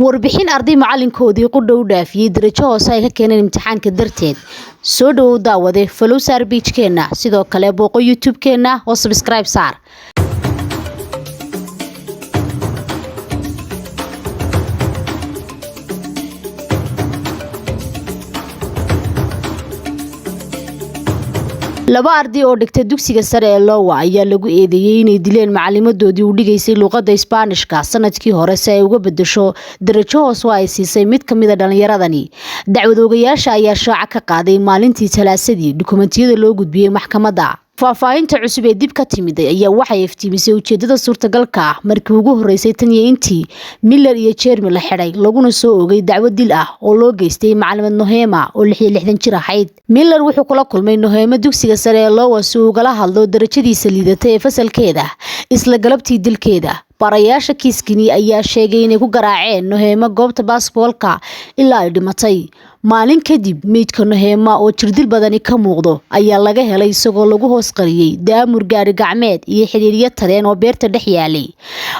Warbixin arday macalinkoodii qudha u dhaafiyey darajo hoose ay ka keeneen imtixaanka darteed. Soo dhowow daawade, follow saar page-keena, sidoo kale booqo YouTube-keena oo subscribe saar. Laba arday oo dhigta dugsiga sare ee Iowa ayaa lagu eedeeyay inay dileen macalimadoodii u dhigaysay luqadda Isbaanishka sanadkii hore si ay uga beddesho darajo hoose oo ay siisay mid ka mid a dhallinyaradani. Dacwad oogayaasha ayaa shaaca ka qaaday maalintii Talaasadii dukumentiyada loo gudbiyey maxkamadda. Faahfaahinta cusub ee dib ka timid ayaa waxay iftiimisay ujeedada suurtagalka ah markii ugu horeysay tan iyo intii Miller iyo Jeremy la xidhay laguna soo oogay dacwad dil ah oo loo geystay macalimad Nohema oo 66 jir ahayd. Miller wuxuu kula kulmay Nohema dugsiga sare ee Iowa si uu ugala hadlo darajadiisa liidata ee fasalkeeda isla galabtii dilkeeda. Barayaasha kiiskani ayaa sheegay inay ku garaaceen Nohema goobta baasboolka ilaa ay dhimatay. Maalin kadib meydka Nohema oo jirdil badani ka muuqdo ayaa laga helay isagoo lagu hoos qariyey daamur gaari gacmeed iyo xiriiryo tareen oo beerta dhex yaalay.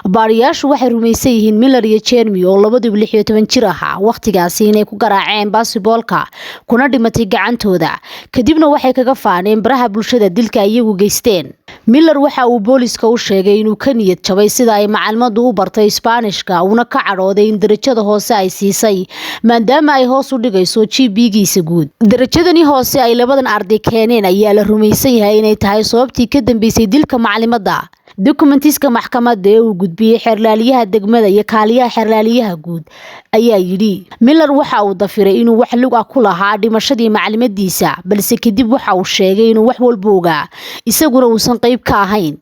Baarayaashu waxay rumaysan yihiin Miller iyo Jeremy oo labaduba 16 jir ahaa wakhtigaasi inay ku garaaceen baasboolka kuna dhimatay gacantooda, kadibna waxay kaga faaneen baraha bulshada dilka iyagu geysteen. Miller waxa uu booliska u sheegay inuu ka niyad jabay sida ay macalimadu u bartay Isbaanishka, uuna ka cadhooday in darajada hoose ay siisay maadaama ay hoos u dhigayso GPA-giisa guud. Darajadani hoose ay labadan arday keeneen ayaa la rumaysan yahay inay tahay sababtii ka dambeysay dilka macalimadda. Dukumentiska maxkamadda ee uu gudbiyey xeerlaaliyaha degmada iyo kaaliyaha xeerlaaliyaha guud ayaa yidhi Miller waxa uu dafiray inuu wax lug ah ku lahaa dhimashadii macalimadiisa, balse kadib waxa uu sheegay inuu wax walba ogaa isaguna uusan qayb ka ahayn.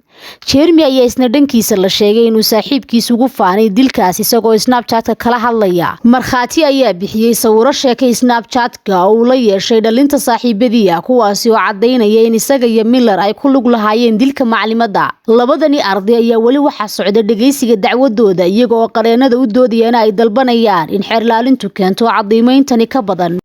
Jeremy ayaa isna dhankiisa la sheegay inuu saaxiibkiis ugu faanay dilkaas isagoo Snapchat-ka kala hadlaya. Markhaati ayaa bixiyey sawiro sheekay Snapchat-ka oo uu la yeeshay dhalinta saaxiibadii ah, kuwaasi oo caddaynaya in isaga iyo Miller ay ku lug lahaayeen dilka macalimadda. Labadani arday ayaa weli waxaa socda dhageysiga dacwadooda, iyaga oo qareenada u doodayana ay dalbanayaan in xeerlaalintu keento caddaymeyntani ka badan.